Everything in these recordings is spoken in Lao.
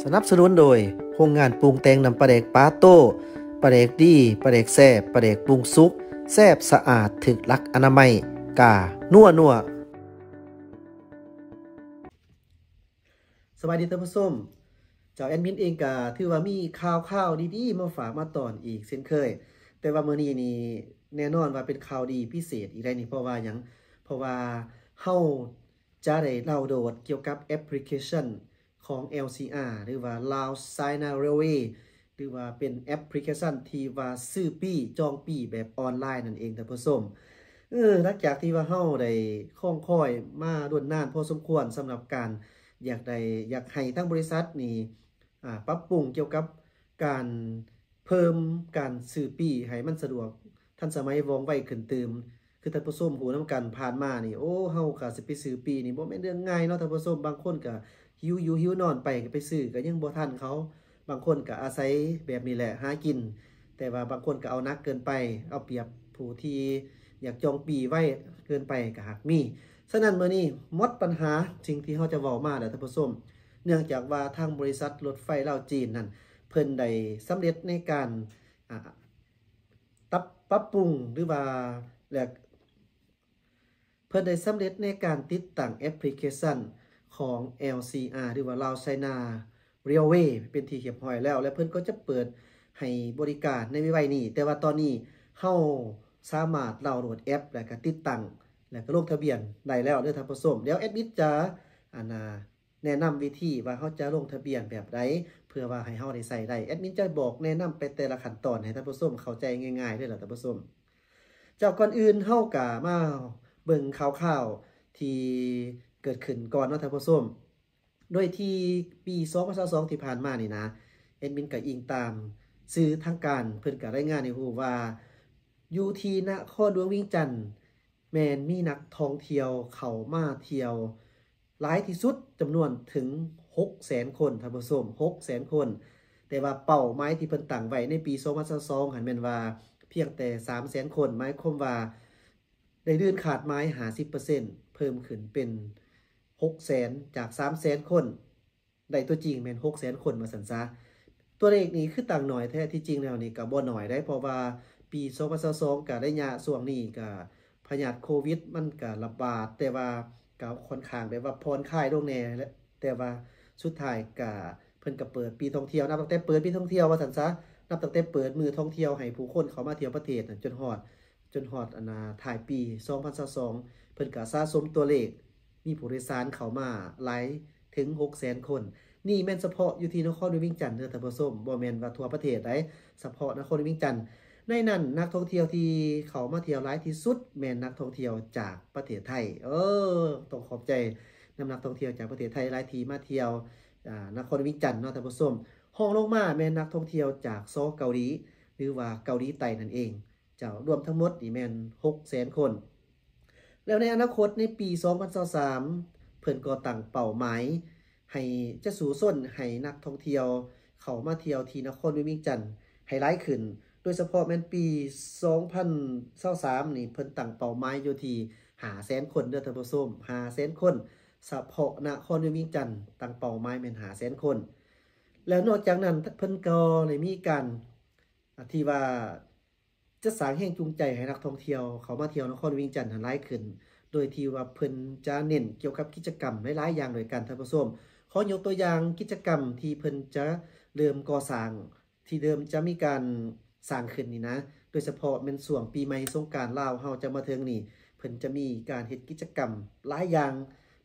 ສະໜັບສະໜູນໂດຍ ໂຮງງານປຸງແຕ່ງນ້ຳປາແດກປາໂຕ້ ປາແດກດີ ປາແດກແຊບ ປາແດກປຸງສຸກ ແຊບສະອາດ ຖືກຫຼັກອະນາໄມ ກາ ນົວໆ. ສະບາຍດີທ່ານຜູ້ຊົມ. ເຈົ້າ ແອດມິນເອງກະຖືວ່າມີຂ່າວໆດີໆມາຝາກມາຕ້ອນອີກເຊັ່ນເຄີຍ, ແຕ່ວ່າມື້ນີ້ນີ້ແນ່ນອນວ່າເປັນຂ່າວດີພິເສດອີກໄດ໋ນີ້. ເພາະວ່າຫຍັງ? ເພາະວ່າເຮົາຈະໄດ້ເລົ່າໂດດກ່ຽວກັບແອັບພລິເຄຊັນຂອງ ແອລຊີອາ ຫຼືວ່າ Lao China Railway ຫຼືວ່າເປັນແອັບພລິເຄຊັນທີ່ວ່າຊື້ປີ້ ຈອງປີ້ແບບອອນລາຍນັ້ນເອງທ່ານຜູ້ຊົມ. ເອີ ຫຼັງຈາກທີ່ວ່າເຮົາໄດ້ຄອງຄອຍມາດົນນານພໍສົມຄວນ ສຳລັບການຢາກໄດ້ ຢາກໃຫ້ທາງບໍລິສັດນີ້ ອາ ປັບປຸງກ່ຽວກັບການເພີ່ມການຊື້ປີ້ໃຫ້ມັນສະດວກ ທັນສະໄໝ ວ່ອງໄວຂຶ້ນຕື່ມ. ຄືທ່ານຜູ້ຊົມຮູ້ນຳກັນ ຜ່ານມານີ້ ໂອ້ ເຮົາກະຊິໄປຊື້ປີ້ນີ້ບໍ່ແມ່ນເລື່ອງງ່າຍເນາະທ່ານຜູ້ຊົມ. ບາງຄົນກະຫິວຢູ່ຫິວນອນໄປ ກະໄປຊື້ກະຍັງບໍ່ທັນເຂົາ. ບາງຄົນກະອາໄສແບບນີ້ແຫຼະຫາກິນ, ແຕ່ວ່າບາງຄົນກະເອົາໜັກເກີນໄປ ເອົາປຽບຜູ້ທີ່ຢາກຈອງປີ້ໄວເກີນໄປກະຫາກມີ. ສະນັ້ນ ມື້ນີ້ໝົດບັນຫາສິ່ງທີ່ເຮົາຈະເວົ້າມາແລ້ວທ່ານຜູ້ຊົມ, ເນື່ອງຈາກວ່າທາງບໍລິສັດລົດໄຟລາວຈີນນັ້ນ ເພິ່ນໄດ້ສຳເລັດໃນການ ອາ ປັບ ປັບປຸງ ຫຼືວ່າ ແລະ ເພິ່ນໄດ້ສຳເລັດໃນການຕິດຕັ້ງແອັບພລິເຄຊັນຂອງ ແອລຊີອາ ຫຼືວ່າ Lao China Railway ເປັນທີ່ຮຽບຮ້ອຍແລ້ວ ແລະ ເພິ່ນກໍຈະເປີດໃຫ້ບໍລິການໃນໄວໆນີ້. ແຕ່ວ່າຕອນນີ້ເຮົາສາມາດດາວໂຫຼດແອັບ ແລະ ກະຕິດຕັ້ງ ແລະ ກະລົງທະບຽນໄດ້ແລ້ວເດີທ່ານຜູ້ຊົມ. ດຽວແອດມິນຈະ ອັນນາ ແນະນຳວິທີວ່າເຮົາຈະລົງທະບຽນແບບໃດ ເພື່ອວ່າໃຫ້ເຮົາໄດ້ໃຊ້ໄດ້. ແອດມິນຈະບອກແນະນຳໄປແຕ່ລະຂັ້ນຕອນໃຫ້ທ່ານຜູ້ຊົມເຂົ້າໃຈງ່າຍໆເດີລະທ່ານຜູ້ຊົມ. ເຈົ້າ ກ່ອນອື່ນເຮົາກະມາເບິ່ງຂ່າວໆທີ່ເກີດຂຶ້ນກ່ອນເນາະທ່ານຜູ້ຊົມ. ໂດຍທີ່ປີສອງພັນຊາວສອງທີ່ຜ່ານມານີ້ນະ ແອດມິນກະອີງຕາມສື່ທາງການ ເພິ່ນກະລາຍງານໃຫ້ຮູ້ວ່າ ຢູ່ທີ່ນະຄອນຫຼວງວຽງຈັນ ແມ່ນມີນັກທ່ອງທ່ຽວເຂົ້າມາທ່ຽວຫຼາຍທີ່ສຸດ ຈຳນວນເຖິງຫົກແສນຄົນ ທ່ານຜູ້ຊົມ, ຫົກແສນຄົນ. ແຕ່ວ່າເປົ້າໝາຍທີ່ເພິ່ນຕັ້ງໄວ້ໃນປີສອງພັນຊາວສອງຫັ້ນແມ່ນວ່າພຽງແຕ່ສາມແສນຄົນ, ໝາຍຄວາມວ່າໄດ້ເກີນຄາດໝາຍຫ້າສິບເປີເຊັນ ເພີ່ມຂຶ້ນເປັນຫົກແສນ ຈາກສາມແສນຄົນ. ໄດ້ຕົວຈິງແມ່ນຫົກແສນຄົນວ່າຊັ້ນຊະ. ຕົວເລກນີ້ຄືຕັ້ງໜ້ອຍແທ້, ທີ່ຈິງແລ້ວນີ້ກະບໍ່ໜ້ອຍໃດ໋ ເພາະວ່າປີສອງພັນຊາວສອງ ກະໄລຍະຊ່ວງນີ້ກະພະຍາດໂຄວິດມັນກະລະບາດ, ແຕ່ວ່າກະຄ່ອນຂ້າງແບບວ່າຜ່ອນຄາຍລົງແດ່, ແຕ່ວ່າສຸດທ້າຍກະເພິ່ນກະເປີດປີທ່ອງທ່ຽວ, ນັບຕັ້ງແຕ່ເປີດປີທ່ອງທ່ຽວວ່າຊັ້ນຊະ, ນັບຕັ້ງແຕ່ເປີດມື້ທ່ອງທ່ຽວໃຫ້ຜູ້ຄົນເຂົ້າມາທ່ຽວປະເທດນັ້ນ ຈົນຮອດ ຈົນຮອດ ອັນນາ ທ້າຍປີສອງພັນຊາວສອງ ເພິ່ນກະສະສົມຕົວເລກ ມີຜູ້ໂດຍສານເຂົ້າມາຫຼາຍເຖິງຫົກແສນຄົນ. ນີ້ແມ່ນສະເພາະຢູ່ທີ່ນະຄອນຫຼວງວຽງຈັນເດີທ່ານຜູ້ຊົມ, ບໍ່ແມ່ນວ່າທົ່ວປະເທດໃດ, ສະເພາະນະຄອນຫຼວງວຽງຈັນ. ໃນນັ້ນນັກທ່ອງທ່ຽວທີ່ເຂົ້າມາທ່ຽວຫຼາຍທີ່ສຸດແມ່ນນັກທ່ອງທ່ຽວຈາກປະເທດໄທ. ເອີ ຕ້ອງຂອບໃຈນຳນັກທ່ອງທ່ຽວຈາກປະເທດໄທຫຼາຍທີ່ມາທ່ຽວ ອາ ນະຄອນຫຼວງວຽງຈັນເນາະທ່ານຜູ້ຊົມ. ຮອງລົງມາແມ່ນນັກທ່ອງທ່ຽວຈາກ ສ ເກົາຫຼີ ຫຼືວ່າເກົາຫຼີໃຕ້ນັ້ນເອງ. ເຈົ້າ ລວມທັງໝົດນີ້ແມ່ນຫົກແສນຄົນ. ແລ້ວໃນອະນາຄົດໃນປີສອງພັນຊາວສາມ ເພິ່ນກໍຕັ້ງເປົ້າໝາຍໃຫ້ຈະສູ້ຊົນໃຫ້ນັກທ່ອງທ່ຽວເຂົ້າມາທ່ຽວທີ່ນະຄອນຫຼວງວຽງຈັນໃຫ້ຫຼາຍຂຶ້ນ, ໂດຍສະເພາະແມ່ນປີສອງພັນຊາວສາມນີ້ ເພິ່ນຕັ້ງເປົ້າໝາຍຢູ່ທີ່ຫ້າແສນຄົນເດີທ່ານຜູ້ຊົມ, ຫ້າແສນຄົນ ສະເພາະນະຄອນຫຼວງວຽງຈັນ ຕັ້ງເປົ້າໝາຍແມ່ນຫ້າແສນຄົນ. ແລ້ວນອກຈາກນັ້ນ ເພິ່ນກໍໄດ້ມີການ ອາ ທີ່ວ່າ ຈະສ້າງແຮງຈູງໃຈໃຫ້ນັກທ່ອງທ່ຽວເຂົ້າມາທ່ຽວນະຄອນວຽງຈັນຫັ້ນຫຼາຍຂຶ້ນ, ໂດຍທີ່ວ່າເພິ່ນຈະເນັ້ນກ່ຽວກັບກິດຈະກຳຫຼາຍໆຢ່າງດ້ວຍກັນທ່ານຜູ້ຊົມ. ຂໍຍົກຕົວຢ່າງກິດຈະກຳທີ່ເພິ່ນຈະເລີ່ມກໍ່ສ້າງ, ທີ່ເລີ່ມຈະມີການສ້າງຂຶ້ນນີ້ນະ, ໂດຍສະເພາະແມ່ນຊ່ວງປີໃໝ່ສົງການລາວເຮົາຈະມາເຖິງນີ້, ເພິ່ນຈະມີການເຮັດກິດຈະກຳຫຼາຍຢ່າງ,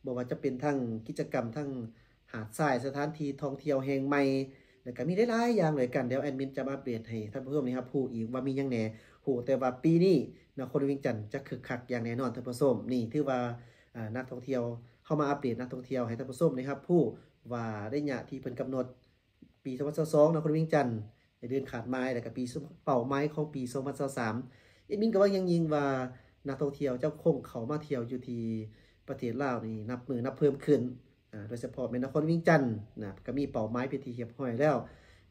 ບໍ່ວ່າຈະເປັນທັງກິດຈະກຳທາງ ຫາດຊາຍ, ສະຖານທີ່ທ່ອງທ່ຽວແຫ່ງໃໝ່ ແລ້ວກະມີຫຼາຍໆຢ່າງດ້ວຍກັນ. ດຽວແອດມິນຈະມາອັບເດດໃຫ້ທ່ານຜູ້ຊົມໄດ້ຮັບຮູ້ອີກວ່າມີຫຍັງແດ່. ຮູ້ແຕ່ວ່າປີນີ້ນະຄອນຫຼວງວຽງຈັນຈະຄຶກຄັກຢ່າງແນ່ນອນທ່ານຜູ້ຊົມ. ນີ້ຖືວ່າ ອາ ນັກທ່ອງທ່ຽວ, ເຮົາມາອັບເດດນັກທ່ອງທ່ຽວໃຫ້ທ່ານຜູ້ຊົມໄດ້ຮັບຮູ້ວ່າໄລຍະທີ່ເພິ່ນກຳນົດ ປີສອງພັນຊາວສອງ ນະຄອນຫຼວງວຽງຈັນ ໄດ້ເກີນຄາດໝາຍ ແລ້ວກະປີ ເປົ້າໝາຍຂອງປີສອງພັນຊາວສາມ. ແອດມິນກະຫວັງຢ່າງຍິ່ງວ່ານັກທ່ອງທ່ຽວຈະຄົງເຂົ້າມາທ່ຽວຢູ່ທີ່ປະເທດລາວນີ້ນັບມື້ນັບເພີ່ມຂຶ້ນ. ອາ ໂດຍສະເພາະແມ່ນນະຄອນວຽງຈັນນະ ກະມີເປົ້າໝາຍເປັນທີ່ຮຽບຮ້ອຍແລ້ວ.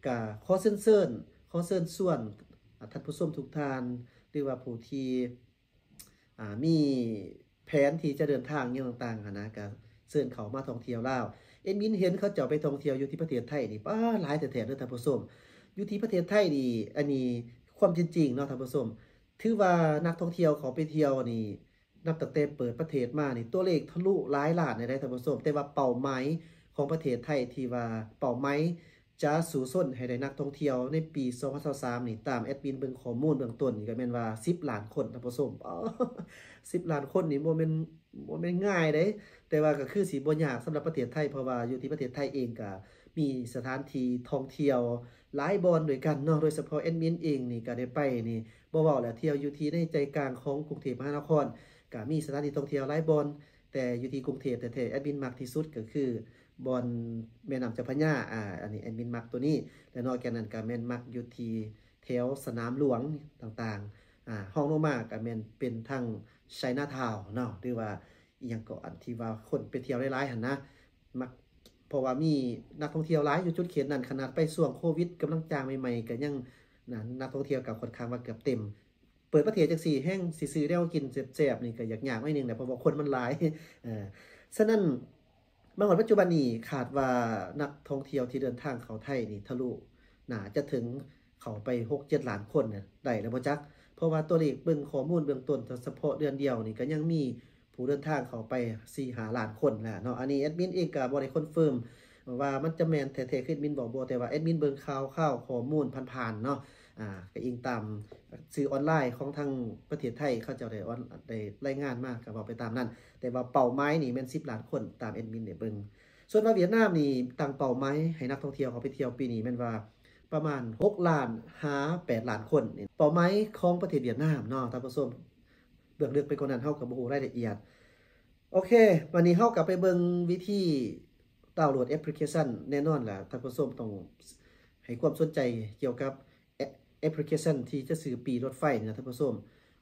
ກະຂໍເຊີນເຊີນ ຂໍເຊີນຊວນ ອາ ທ່ານຜູ້ຊົມທຸກທ່ານ ຫຼືວ່າຜູ້ທີ່ ອາ ມີແຜນທີ່ຈະເດີນທາງຫຍັງຕ່າງໆຫັ້ນນະ ກະເຊີນເຂົ້າມາທ່ອງທ່ຽວລາວ. ດມິນເຫັນເຂົາເຈົ້າໄປທ່ອງທ່ຽວຢູ່ທີ່ປະເທດໄທນີ້ ປາ ຫຼາຍແທ້ໆເດີທ່ານຜູ້ຊົມ. ຢູ່ທີ່ປະເທດໄທນີ້ ອັນນີ້ຄວາມຈິງເນາະທ່ານຜູ້ຊົມ ຖືວ່ານັກທ່ອງທ່ຽວເຂົາໄປທ່ຽວນີ້ ນັບຕັ້ງແຕ່ເປີດປະເທດມານີ້ ຕົວເລກທະລຸຫຼາຍລ້ານແລ້ວເດ້ທ່ານຜູ້ຊົມ. ແຕ່ວ່າເປົ້າໝາຍຂອງປະເທດໄທທີ່ວ່າເປົ້າໝາຍຈະສູ້ຊົນໃຫ້ໄດ້ນັກທ່ອງທ່ຽວໃນປີສອງພັນຊາວສາມນີ້ ຕາມແອດມິນເບິ່ງຂໍ້ມູນເບື້ອງຕົ້ນນີ້ ກໍແມ່ນວ່າສິບລ້ານຄົນທ່ານຜູ້ຊົມ. ສິບລ້ານຄົນນີ້ບໍ່ແມ່ນ ບໍ່ແມ່ນງ່າຍເດ້ ແຕ່ວ່າກໍຄືຊິບໍ່ຍາກສຳລັບປະເທດໄທ ເພາະວ່າຢູ່ທີ່ປະເທດໄທເອງກໍມີສະຖານທີ່ທ່ອງທ່ຽວຫຼາຍບ່ອນດ້ວຍກັນເນາະ. ໂດຍສະເພາະແອດມິນເອງນີ້ກໍໄດ້ໄປນີ້ ບໍ່ເວົ້າແຫຼະ ທ່ຽວຢູ່ທີ່ໃນໃຈກາງຂອງກຸງເທບມະຫານະຄອນ ກໍມີສະຖານທີ່ທ່ອງທ່ຽວຫຼາຍບ່ອນ ແຕ່ຢູ່ທີ່ກຸງເທບແທ້ໆ ແອດມິນມັກທີ່ສຸດກໍຄືບ່ອນແມ່ນ້ຳເຈົ້າພະຍາ ອາ ອັນນີ້ແອດມິນມັກຕົວນີ້ ແລະນອກຈາກນັ້ນກໍແມ່ນມັກຢູ່ທີ່ແຖວສະໜາມຫຼວງຕ່າງໆ ອາ ຮອງລົງມາກໍແມ່ນເປັນທາງໄຊນາທາວເນາະ ຫຼືວ່າອີ່ຫຍັງເກາະ ອັນທີ່ວ່າຄົນໄປທ່ຽວຫຼາຍໆຫັ້ນນະ ມັກ ເພາະວ່າມີນັກທ່ອງທ່ຽວຫຼາຍຢູ່ຈຸດເຂດນັ້ນ. ຂະໜາດໄປຊ່ວງໂຄວິດກຳລັງຈາງໃໝ່ໆ ກໍຍັງ ນະ ນັກທ່ອງທ່ຽວກໍຄ່ອນຂ້າງວ່າເກືອບເຕັມ. ເປີດປະເທດຈັ່ງຊີ້ ແຮ່ງຊິຊື້ແນວກິນແຊບໆນີ້ກໍຍາກໆໜ້ອຍໜຶ່ງແຫຼະ ເພາະວ່າຄົນມັນຫຼາຍ. ເອີ ສະນັ້ນ ມາຮອດປັດຈຸບັນນີ້ ຄາດວ່ານັກທ່ອງທ່ຽວທີ່ເດີນທາງເຂົ້າໄທນີ້ ທະລຸ ໜ້າຈະເຖິງ ເຂົ້າໄປຫົກເຈັດລ້ານຄົນນະ ໄດ້ແລ້ວບໍ່ຈັກ ເພາະວ່າຕົວເລກເບິ່ງຂໍ້ມູນເບື້ອງຕົ້ນ ສະເພາະເດືອນດຽວນີ້ ກໍຍັງມີຜູ້ເດີນທາງເຂົ້າໄປສີ່ຫ້າລ້ານຄົນແລ້ວເນາະ. ອັນນີ້ແອດມິນເອງກໍບໍ່ໄດ້ຄອນເຟີມວ່າມັນຈະແມ່ນແທ້ໆຄືແອດມິນບອກບໍ່ ແຕ່ວ່າແອດມິນເບິ່ງຂ່າວຄາວຂໍ້ມູນຜ່ານໆເນາະ ອາ ກໍອີງຕາມສື່ອອນລາຍຂອງທາງປະເທດໄທ ເຂົາເຈົ້າໄດ້ອອນ ໄດ້ລາຍງານມາ ກໍເວົ້າໄປຕາມນັ້ນ. ແຕ່ວ່າເປົ້າໝາຍນີ້ແມ່ນສິບລ້ານຄົນ ຕາມແອດມິນໄດ້ເບິ່ງ. ສ່ວນວ່າຫວຽດນາມນີ້ຕັ້ງເປົ້າໝາຍໃຫ້ນັກທ່ອງທ່ຽວເຂົ້າໄປທ່ຽວປີນີ້ແມ່ນວ່າປະມານຫົກລ້ານຫາແປດລ້ານຄົນ. ເປົ້າໝາຍຂອງປະເທດຫວຽດນາມເນາະທ່ານຜູ້ຊົມ ເບື້ອງເລິກໄປກວ່ານັ້ນເຮົາກໍບໍ່ຮູ້ລາຍລະອຽດ. ໂອເຄ ບາດນີ້ເຮົາກໍໄປເບິ່ງວິທີດາວໂຫຼດແອັບພລິເຄຊັນ. ແນ່ນອນລະ ທ່ານຜູ້ຊົມຕ້ອງໃຫ້ຄວາມສົນໃຈກ່ຽວກັບ ແອັບ ແອັບພລິເຄຊັນທີ່ຈະຊື້ປີ້ລົດໄຟນີ້ນະທ່ານຜູ້ຊົມ.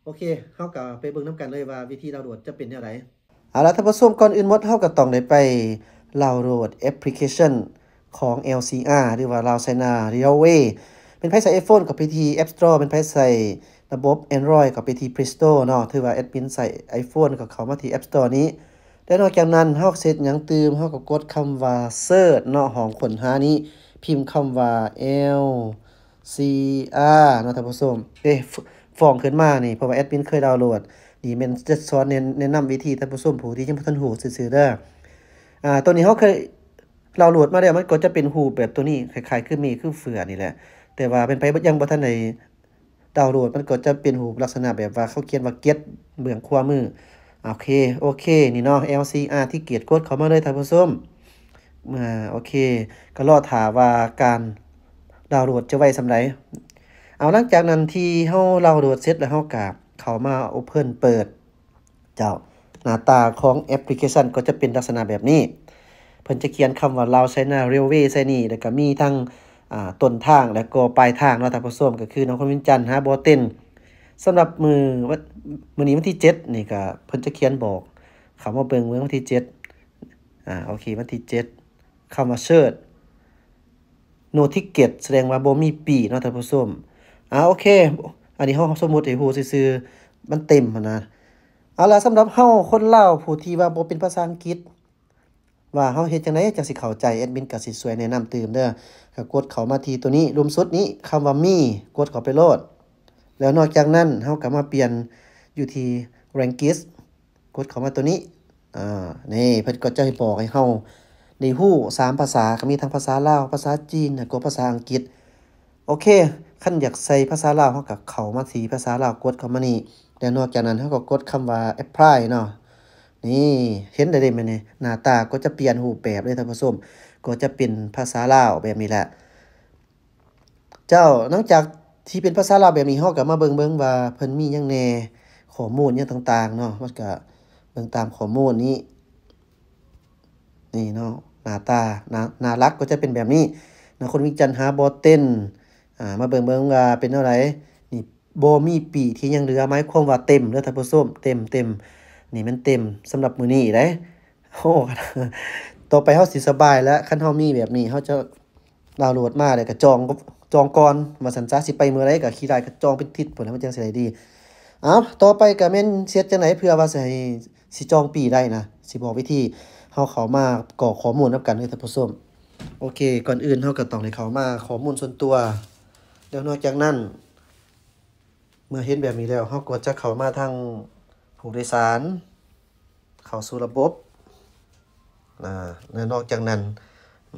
ໂອເຄ ເຮົາກໍໄປເບິ່ງນຳກັນເລີຍວ່າວິທີດາວໂຫຼດຈະເປັນແນວໃດ. ເອົາລະທ່ານຜູ້ຊົມ ກ່ອນອື່ນໝົດເຮົາກໍຕ້ອງໄດ້ໄປດາວໂຫຼດແອັບພລິເຄຊັນຂອງ ແອລ ຊີ ອາ ຫຼືວ່າ Lao China Railway. ແມ່ນໃຜໃຊ້ iPhone ກໍໄປທີ່ App Store ແມ່ນໃຜໃຊ້ລະບົບ Android ກໍໄປທີ່ Play Store ເນາະ. ຖືວ່າແອດມິນໃຊ້ iPhone ກໍເຂົ້າມາທີ່ App Store ນີ້ ແລະນອກຈາກນັ້ນເຮົາເຮັດຫຍັງຕື່ມ ເຮົາກໍກົດຄຳວ່າ Search ເນາະ ຫ້ອງຄົ້ນຫານີ້ ພິມຄຳວ່າ ແອລ ຊີ ອາ ເນາະທ່ານຜູ້ຊົມ. ເອີ ຟ- ຟ້ອງຂຶ້ນມານີ້ ເພາະວ່າແອດມິນເຄີຍດາວໂຫຼດ ນີ້ແມ່ນຈະສອນແນ- ແນະນຳວິທີທ່ານຜູ້ຊົມຜູ້ທີ່ຍັງບໍ່ທັນຮູ້ຊື່ໆເດີ. ອາ ໂຕນີ້ເຮົາເຄີຍດາວໂຫຼດມາແລ້ວ ມັນກໍຈະເປັນຮູບແບບໂຕນີ້ ຄ້າຍໆຄືເມຄືເຟືອນີ້ແຫຼະ ແຕ່ວ່າແມ່ນໃຜຍັງບໍ່ທັນໄດ້ ດາວໂຫຼດ ມັນກໍຈະເປັນຮູບລັກສະນະແບບວ່າເຂົາຂຽນວ່າ Get ເບື້ອງຂວາມື. ໂອເຄ ໂອເຄ ນີ້ເນາະ ແອລ ຊີ ອາ ທິກເກັດ ກົດເຂົ້າມາເລີຍທ່ານຜູ້ຊົມ. ອາ ໂອເຄ ກໍລໍຖ້າວ່າການດາວໂຫຼດຈະໄວສ່ຳໃດ. ເອົາ ຫຼັງຈາກນັ້ນທີ່ເຮົາດາວໂຫຼດເສັດແລ້ວ ເຮົາກໍເຂົ້າມາ Open ເປີດ ເຈົ້າ ໜ້າຕາຂອງແອັບພລິເຄຊັນກໍຈະເປັນລັກສະນະແບບນີ້. ເພິ່ນຈະຂຽນຄຳວ່າ Lao China Railway ໃສ່ນີ້ ແລ້ວກໍມີທັງ ອາ ຕົ້ນທາງ ແລ້ວກໍປາຍທາງເນາະທ່ານຜູ້ຊົມ ກໍຄືນະຄອນວຽງຈັນຫາບໍ່ເຕັນ. ສຳລັບມື້ ວັນ- ມື້ນີ້ວັນທີເຈັດນີ້ ກໍເພິ່ນຈະຂຽນບອກ ເຂົ້າມາເບິ່ງມື້ວັນທີເຈັດ ອາ ໂອເຄ ວັນທີເຈັດ ຄຳວ່າ Search No Ticket ສະແດງວ່າບໍ່ມີປີ້ເນາະທ່ານຜູ້ຊົມ. ອາ ໂອເຄ ອັນນີ້ເຮົາສົມມຸດໃຫ້ຮູ້ຊື່ໆ ມັນເຕັມຫັ້ນນະ. ເອົາລະ ສຳລັບເຮົາຄົນລາວຜູ້ທີ່ວ່າບໍ່ເປັນພາສາອັງກິດ ວ່າເຮົາເຮັດຈັ່ງໃດຈັ່ງຊິເຂົ້າໃຈ ແອດມິນກໍຊິຊ່ວຍແນະນຳຕື່ມເດີ. ກໍກົດເຂົ້າມາທີ່ໂຕນີ້ ລຸ່ມສຸດນີ້ ຄຳວ່າ Me ກົດເຂົ້າໄປໂລດ. ແລ້ວນອກຈາກນັ້ນເຮົາກໍມາປ່ຽນຢູ່ທີ່ Language ກົດເຂົ້າມາໂຕນີ້ ອາ ນີ້ເພິ່ນກໍຈະບອກໃຫ້ເຮົາໄດ້ຮູ້ສາມພາສາ ກໍມີທັງພາສາລາວ, ພາສາຈີນ ແລ້ວກໍພາສາອັງກິດ. ໂອເຄ ຄັນຢາກໃສ່ພາສາລາວ ເຮົາກໍເຂົ້າມາທີ່ພາສາລາວ ກົດເຂົ້າມານີ້ ແລ້ວນອກຈາກນັ້ນເຮົາກໍກົດຄຳວ່າ Apply ເນາະ. ນີ້ ເຫັນໄດ້ເດ້ແມ່ນນີ້ ໜ້າຕາກໍຈະປ່ຽນຮູບແບບເລີຍທ່ານຜູ້ຊົມ ກໍຈະເປັນພາສາລາວແບບນີ້ແຫຼະ. ເຈົ້າ ຫຼັງຈາກທີ່ເປັນພາສາລາວແບບນີ້ ເຮົາກໍມາເບິ່ງເບິ່ງວ່າເພິ່ນມີຫຍັງແດ່ ຂໍ້ມູນຫຍັງຕ່າງໆເນາະ. ມັນກໍເບິ່ງຕາມຂໍ້ມູນນີ້ ນີ້ເນາະ ໜ້າຕາ ໜ້າ ໜ້າຫຼັກກໍຈະເປັນແບບນີ້ ນະຄອນວຽງຈັນຫາບໍ່ເຕັນ. ອາ ມາເບິ່ງເບິ່ງວ່າເປັນແນວໃດ. ນີ້ ບໍ່ມີປີ້ທີ່ຍັງເຫຼືອ ໝາຍຄວາມວ່າເຕັມເດີທ່ານຜູ້ຊົມ ເຕັມ ເຕັມ ນີ້ມັນເຕັມສຳລັບມື້ນີ້ເດ້. ໂອ້ ຕໍ່ໄປເຮົາຊິສະບາຍແລ້ວ ຄັນເຮົາມີແບບນີ້ ເຮົາຈະ ດາວໂຫຼດມາແລ້ວກໍຈອງ ຈອງກ່ອນວ່າຊັ້ນຊະ ຊິໄປມື້ໃດກໍຂີ້ລ້າຍກໍຈອງເປັນທິດພຸ້ນແຫຼະ ມັນຈັ່ງຊິໄດ້ດີ. ເອົາ ຕໍ່ໄປກໍແມ່ນເຮັດຈັ່ງໃດເພື່ອວ່າຊິໃຫ້ ຊິຈອງປີ້ໄດ້ນະ ຊິບອກວິທີ. ເຮົ ເຮົາເຂົ້າມາກອກຂໍ້ມູນນຳກັນເດີທ່ານຜູ້ຊົມ. ໂອເຄ, ກ່ອນອື່ນເຮົາກໍຕ້ອງໄດ້ເຂົ້າມາຂໍ້ມູນສ່ວນຕົວ. ແລ້ວນອກຈາກນັ້ນ ເມື່ອເຫັນແບບນີ້ແລ້ວ ເຮົາກໍຈະເຂົ້າມາທາງຜູ້ໂດຍສານ ເຂົ້າສູ່ລະບົບ ອາ ແລະ ນອກຈາກນັ້ນ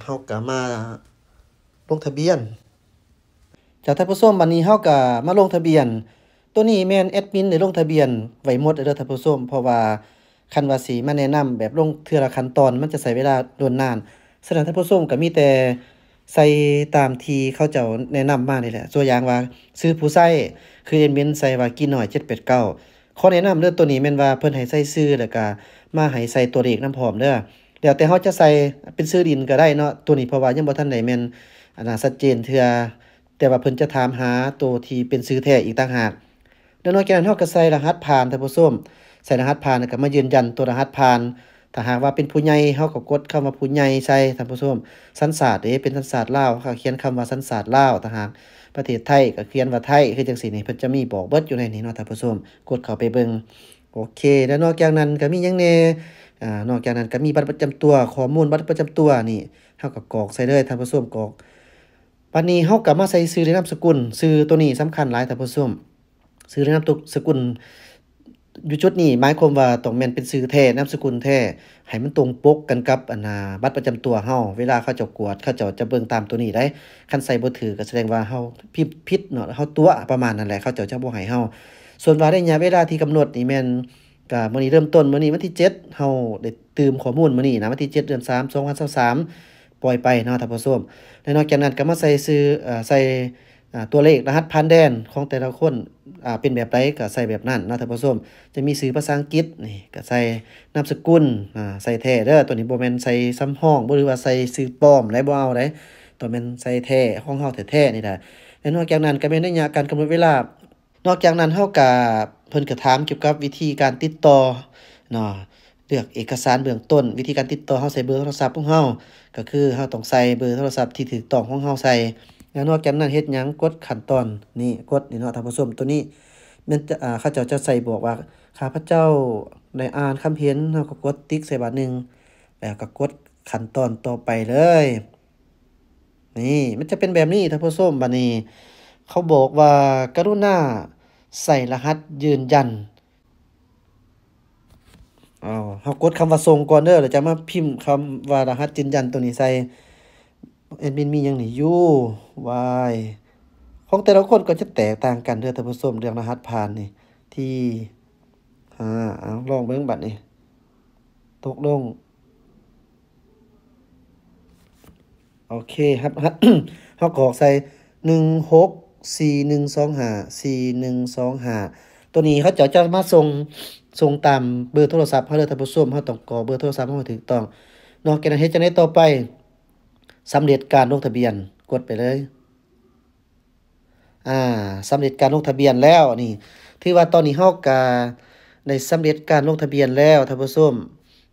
ເຮົາກໍມາລົງທະບຽນ. ເຈົ້າ ທ່ານຜູ້ຊົມ, ບັດນີ້ເຮົາກໍມາລົງທະບຽນ. ໂຕນີ້ແມ່ນແອດມິນໄດ້ລົງທະບຽນໄວ້ໝົດແລ້ວເດີທ່ານຜູ້ຊົມ, ເພາະວ່າຄັນວ່າຊິມາແນະນຳແບບລົງເທື່ອລະຂັ້ນຕອນ ມັນຈະໃຊ້ເວລາດົນນານ. ສະນັ້ນທ່ານຜູ້ຊົມກໍມີແຕ່ໃສ່ຕາມທີ່ເຂົາເຈົ້າແນະນຳມານີ້ແຫຼະ. ຕົວຢ່າງວ່າຊື່ຜູ້ໃຊ້ ຄືແອດມິນໃສ່ວ່າກີນ້ອຍເຈັດແປດເກົ້າ. ຂໍແນະນຳເດີ ໂຕນີ້ແມ່ນວ່າເພິ່ນໃຫ້ໃສ່ຊື່ ແລ້ວກະມາໃຫ້ໃສ່ຕົວເລກນຳພ້ອມເດີ. ແລ້ວແຕ່ເຮົາຈະໃສ່ເປັນຊື່ດິນກໍໄດ້ເນາະ ໂຕນີ້ ເພາະວ່າຍັງບໍ່ທັນໄດ້ແມ່ນ ອັນນ່າ ຊັດເຈນເທື່ອ, ແຕ່ວ່າເພິ່ນຈະຖາມຫາໂຕທີ່ເປັນຊື່ແທ້ອີກຕ່າງຫາກ. ແລ້ວນອກຈາກນັ້ນເຮົາກໍໃສ່ລະຫັດຜ່ານ ທ່ານຜູ້ຊົມ, ໃສ່ລະຫັດຜ່ານ ແລ້ວກໍມາຢືນຢັນຕົວລະຫັດຜ່ານ. ຖ້າຫາກວ່າເປັນຜູ້ໃຫຍ່ ເຮົາກໍກົດຄຳວ່າຜູ້ໃຫຍ່ໃສ່ ທ່ານຜູ້ຊົມ. ສັນຊາດເດ ເປັນສັນຊາດລາວ ເຮົາກໍຂຽນຄຳວ່າສັນຊາດລາວ, ຖ້າຫາກປະເທດໄທກໍຂຽນວ່າໄທ ຄືຈັ່ງຊີ້ນີ້. ເພິ່ນຈະມີບອກເບິດຢູ່ໃນນີ້ເນາະ ທ່ານຜູ້ຊົມ, ກົດເຂົ້າໄປເບິ່ງ. ໂອເຄ, ແລ້ວນອກຈາກນັ້ນກໍມີຫຍັງແດ່? ອາ ນອກຈາກນັ້ນກໍມີບັດປະຈຳຕົວ, ຂໍ້ມູນບັດປະຈຳຕົວນີ້ ເຮົາກໍກອກໃສ່ເລີຍ ທ່ານຜູ້ຊົມ, ກອກ. ບັດນີ້ເຮົາກໍມາໃສ່ຊື່ ແລະ ນາມສະກຸນ. ຊື່ໂຕນີ້ສຳຄັນຫຼາຍ ທ່ານຜູ້ຊົມ. ຊື່ ແລະ ນາມສະກຸນຢູ່ຈຸດນີ້ ໝາຍຄວາມວ່າຕ້ອງແມ່ນເປັນຊື່ແທ້ ນາມສະກຸນແທ້ ໃຫ້ມັນຕົງປົກກັນກັບ ອັນນ່າ ບັດປະຈຳຕົວເຮົາ. ເວລາເຂົາເຈົ້າກວດ ເຂົາເຈົ້າຈະເບິ່ງຕາມໂຕນີ້ໄດ໋. ຄັນໃສ່ບໍ່ຖືກ ກໍສະແດງວ່າເຮົາພິດ ຜິດເນາະ, ເຮົາຕົວະປະມານນັ້ນແຫຼະ, ເຂົາເຈົ້າຈະບໍ່ໃຫ້ເຮົາ. ສ່ວນວ່າໄລຍະເວລາທີ່ກຳນົດນີ້ແມ່ນ ກະມື້ນີ້ເລີ່ມຕົ້ນ, ມື້ນີ້ວັນທີເຈັດ ເຮົາໄດ້ຕື່ມຂໍ້ມູນມື້ນີ້ນະ, ວັນທີເຈັດ ເດືອນສາມ ສອງພັນຊາວສາມ ປ່ອຍໄປເນາະ ທ່ານຜູ້ຊົມ. ແລະ ນອກຈາກນັ້ນກໍມາໃສ່ຊື່ ເອີ ໃສ່ ອາ ຕົວເລກລະຫັດຜ່ານແດນຂອງແຕ່ລະຄົນ ອາ ເປັນແບບໃດກໍໃສ່ແບບນັ້ນເນາະ ທ່ານຜູ້ຊົມ. ຈະມີຊື່ພາສາອັງກິດ ນີ້ກໍໃສ່, ນາມສະກຸນ ອາ ໃສ່ແທ້ເດີ, ໂຕນີ້ບໍ່ແມ່ນໃສ່ສຳຮອງ ບໍ່ ຫຼືວ່າໃສ່ຊື່ປອມໄດ໋, ບໍ່ເອົາໄດ໋, ຕ້ອງແມ່ນໃສ່ແທ້ ຂອງເຮົາແທ້ໆນີ້ແຫຼະ. ແລະ ນອກຈາກນັ້ນກໍແມ່ນໄລຍະການກຳນົດເວລາ. ນອກຈາກນັ້ນເຮົາກະ ເພິ່ນກະຖາມກ່ຽວກັບວິທີການຕິດຕໍ່ເນາະ, ເລືອກເອກະສານເບື້ອງຕົ້ນ. ວິທີການຕິດຕໍ່ ເຮົາໃສ່ເບີໂທລະສັບຂອງເຮົາ ກະຄືເຮົາຕ້ອງໃສ່ເບີໂທລະສັບທີ່ຖືກຕ້ອງຂອງເຮົາໃສ່. ແລ້ວນອກຈາກນັ້ນເຮັດຫຍັງ? ກົດຂັ້ນຕອນນີ້, ກົດນີ້ເນາະທ່ານຜູ້ຊົມ. ໂຕນີ້ແມ່ນ ອາ ເຂົາເຈົ້າຈະໃສ່ບອກວ່າ ຂ້າພະເຈົ້າໄດ້ອ່ານຄຳເຫັນ, ເຮົາກໍກົດຕິກໃສ່ບາດໜຶ່ງ ແລ້ວກໍກົດຂັ້ນຕອນຕໍ່ໄປເລີຍ. ນີ້ ມັນຈະເປັນແບບນີ້ທ່ານຜູ້ຊົມ. ບາດນີ້ເຂົາບອກວ່າ ກະລຸນາໃສ່ລະຫັດຢືນຢັນ. ເອົາ ເຮົາກົດຄຳວ່າສົ່ງກ່ອນເດີ ແລ້ວຈະມາພິມຄຳວ່າລະຫັດຢືນຢັນໂຕນີ້ໃສ່. ແອດມິນມີຫຍັງນີ້ຢູ່? ວາຍ ຂອງແຕ່ລະຄົນກໍຈະແຕກຕ່າງກັນເດີທ່ານຜູ້ຊົມ ເລື່ອງລະຫັດຜ່ານນີ້ ທີຫ້າ. ເອົາ ລອງເບິ່ງບາດນີ້ ຕົກລົງ. ໂອເຄ ຮັບ ຮັບ ເຮົາກະກອກໃສ່ ໜຶ່ງຫົກສີ່ໜຶ່ງສອງຫ້າ ສີ່ໜຶ່ງສອງຫ້າ. ໂຕນີ້ເຂົາເຈົ້າຈະມາສົ່ງ ສົ່ງຕາມເບີໂທລະສັບເຮົາເດີທ່ານຜູ້ຊົມ. ເຮົາຕ້ອງກອກເບີໂທລະສັບເຮົາໃຫ້ຖືກຕ້ອງເນາະ. ຈາກນັ້ນເຮັດຈັ່ງໃດຕໍ່ໄປ? ສຳເລັດການລົງທະບຽນ, ກົດໄປເລີຍ. ອາ ສຳເລັດການລົງທະບຽນແລ້ວນີ້ ຖືວ່າຕອນນີ້ເຮົາກະໄດ້ສຳເລັດການລົງທະບຽນແລ້ວທ່ານຜູ້ຊົມ.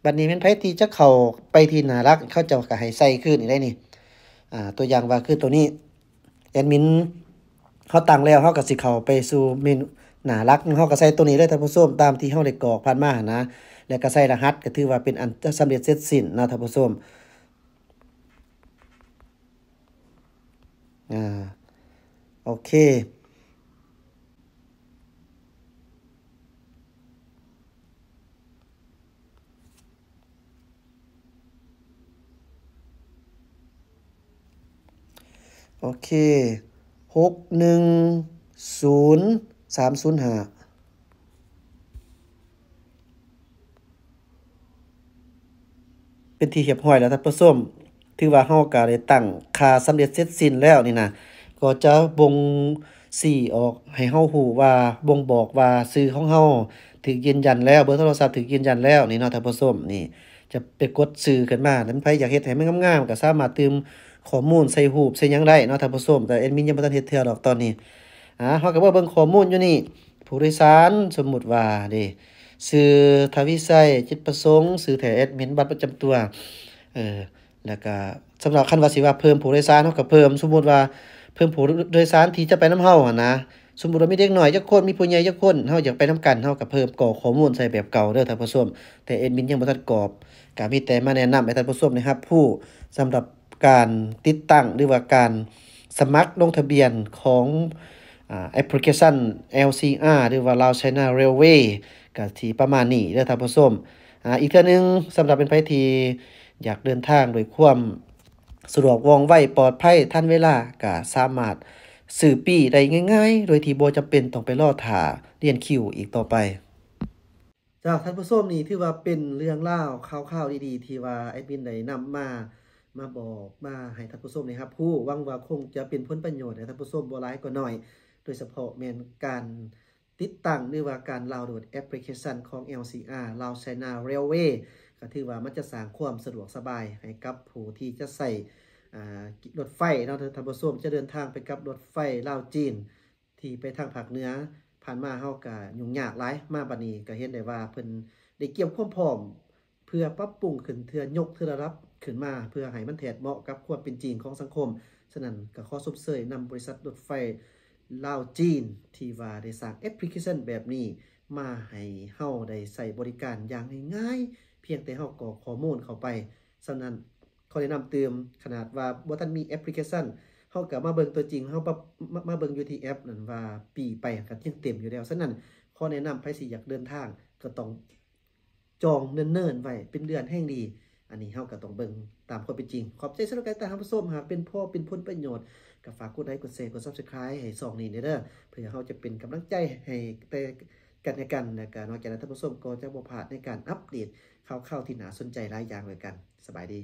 ບັດນີ້ແມ່ນໃຜທີ່ຈະເຂົ້າໄປທີ່ໜ້າຫຼັກ ເຂົາເຈົ້າກະໃຫ້ໃສ່ຄືນນີ້ໄດ໋ນີ້. ອາ ຕົວຢ່າງວ່າຄືໂຕນີ້ ແອດມິນເຮົາຕັ້ງແລ້ວ ເຮົາກະຊິເຂົ້າໄປສູ່ເມນູໜ້າຫຼັກ ເຮົາກະໃສ່ໂຕນີ້ເລີຍທ່ານຜູ້ຊົມ ຕາມທີ່ເຮົາໄດ້ກອກຜ່ານມາຫັ້ນນະ ແລ້ວກະໃສ່ລະຫັດ ກະຖືວ່າເປັນອັນສຳເລັດເສັດສິ້ນເນາະທ່ານຜູ້ຊົມ. ອາ ໂອເຄ ໂອເຄ ຫົກໜຶ່ງສູນສາມສູນຫ້າ. ເປັນທີ່ຮຽບຮ້ອຍແລ້ວທ່ານຜູ້ຊົມ. ຖືວ່າເຮົາກະໄດ້ຕັ້ງຄ່າສຳເລັດເສັດສິ້ນແລ້ວນີ້ນະ ກໍຈະບົ່ງຊີ້ອອກໃຫ້ເຮົາຮູ້ວ່າ ບົ່ງບອກວ່າຊື່ຂອງເຮົາຖືກຢືນຢັນແລ້ວ ເບີໂທລະສັບຖືກຢືນຢັນແລ້ວນີ້ເນາະທ່ານຜູ້ຊົມ. ນີ້ຈະໄປກົດຊື່ຂຶ້ນມາ ແລ້ວໃຜຢາກເຮັດໃຫ້ມັນງາມໆ ກະສາມາດຕື່ມຂໍ້ມູນໃສ່ຮູບໃສ່ຫຍັງໄດ້ເນາະທ່ານຜູ້ຊົມ. ແຕ່ແອດມິນຍັງບໍ່ທັນເຮັດເທື່ອດອກຕອນນີ້. ອາ ເຮົາກະມາເບິ່ງຂໍ້ມູນຢູ່ນີ້ ຜູ້ໂດຍສານ ສົມມຸດວ່າເດ ຊື່ທະວີໄຊ ຈິດປະສົງ ຊື່ແທ້ແອດມິນ ບັດປະຈຳຕົວ ເອີ ແລ້ວກະສຳລັບ ຄັນວ່າຊິວ່າເພີ່ມຜູ້ໂດຍສານ ເຮົາກະເພີ່ມ. ສົມມຸດວ່າເພີ່ມຜູ້ໂດຍສານທີ່ຈະໄປນຳເຮົາຫັ້ນນະ ສົມມຸດວ່າມີເດັກນ້ອຍຈັກຄົນ ມີຜູ້ໃຫຍ່ຈັກຄົນ ເຮົາຢາກໄປນຳກັນ ເຮົາກະເພີ່ມກອກຂໍ້ມູນໃສ່ແບບເກົ່າເດີທ່ານຜູ້ຊົມ. ແຕ່ແອດມິນຍັງບໍ່ທັນກອກ ກໍມີແຕ່ມາແນະນຳໃຫ້ທ່ານຜູ້ຊົມໄດ້ຮັບຮູ້ ສຳລັບການຕິດຕັ້ງ ຫຼືວ່າການສະໝັກລົງທະບຽນຂອງ ອາ ແອັບພລິເຄຊັນ ແອລຊີອາ ຫຼືວ່າ Lao China Railway ກໍຊິປະມານນີ້ເດີທ່ານຜູ້ຊົມ. ອາ ອີກເທື່ອໜຶ່ງ ສຳລັບເປັນໃຜທີ່ຢາກເດີນທາງດ້ວຍຄວາມສະດວກວ່ອງໄວ ປອດໄພ ທັນເວລາ ກໍສາມາດຊື້ປີ້ໄດ້ງ່າຍໆ ໂດຍທີ່ບໍ່ຈຳເປັນຕ້ອງໄປລໍຖ້າລຽນຄິວອີກຕໍ່ໄປ. ເຈົ້າ ທ່ານຜູ້ຊົມ ນີ້ຖືວ່າເປັນເລື່ອງລາວຂ່າວໆ ດີໆ ທີ່ວ່າແອດມິນໄດ້ນຳມາ ມາບອກ ມາໃຫ້ທ່ານຜູ້ຊົມໄດ້ຮັບຮູ້. ຫວັງວ່າຄົງຈະເປັນຜົນປະໂຫຍດໃຫ້ທ່ານຜູ້ຊົມບໍ່ຫຼາຍກໍໜ້ອຍ, ໂດຍສະເພາະແມ່ນການຕິດຕັ້ງ ຫຼືວ່າການດາວໂຫຼດແອັບພລິເຄຊັນຂອງ ແອລຊີອາ Lao China Railway ກໍຖືວ່າມັນຈະສ້າງຄວາມສະດວກສະບາຍໃຫ້ກັບຜູ້ທີ່ຈະໃຊ້ ອາ ລົດໄຟເນາະ ທ່ານຜູ້ຊົມ, ຈະເດີນທາງໄປກັບລົດໄຟລາວ-ຈີນ ທີ່ໄປທາງພາກເໜືອ. ຜ່ານມາເຮົາກະຫຍຸ້ງຍາກຫຼາຍ, ມາບັດນີ້ກະເຫັນໄດ້ວ່າເພິ່ນໄດ້ກຽມຄວາມພ້ອມ ເພື່ອປັບປຸງຂຶ້ນເທື່ອ ຍົກເທື່ອລະດັບຂຶ້ນມາ ເພື່ອໃຫ້ມັນແທດເໝາະກັບຄວາມເປັນຈິງຂອງສັງຄົມ. ສະນັ້ນກະຂໍຊົມເຊີຍນຳບໍລິສັດລົດໄຟລາວ-ຈີນ ທີ່ວ່າໄດ້ສ້າງແອັບພລິເຄຊັນແບບນີ້ມາໃຫ້ເຮົາໄດ້ໃຊ້ບໍລິການຢ່າງງ່າຍໆ, ພຽງແຕ່ເຮົາກອກຂໍ້ມູນເຂົ້າໄປ. ສະນັ້ນ ຂໍແນະນຳຕື່ມ, ຂະໜາດວ່າບໍ່ທັນມີແອັບພລິເຄຊັນ ເຮົາກໍມາເບິ່ງຕົວຈິງ, ເຮົາມາ ມາເບິ່ງຢູ່ທີ່ແອັບນັ້ນວ່າປີ້ໄປກໍຍັງເຕັມຢູ່ແລ້ວ. ສະນັ້ນ ຂໍແນະນຳໃຜຊິຢາກເດີນທາງ ກໍຕ້ອງຈອງເນີນໆໄວ້ເປັນເດືອນແຮ່ງດີ. ອັນນີ້ເຮົາກໍຕ້ອງເບິ່ງຕາມຄວາມເປັນຈິງ. ຂອບໃຈສຳລັບການຕິດຕາມຮັບຊົມ. ຫາກເປັນພໍເປັນຜົນປະໂຫຍດ ກໍຝາກກົດໄລ ກົດແຊ ກົດ Subscribe ໃຫ້ຊ່ອງນີ້ແດ່ເດີ ເພື່ອເຮົາຈະເປັນກຳລັງໃຈໃຫ້ແກ່ກັນແລະກັນ. ແລ້ວກໍນອກຈາກນັ້ນ ທ່ານຜູ້ຊົມກໍຈະບໍ່ພາດໃນການອັບເດດຂ່າວໆທີ່ໜ້າສົນໃຈຫຼາຍຢ່າງດ້ວຍກັນ. ສະບາຍດີ.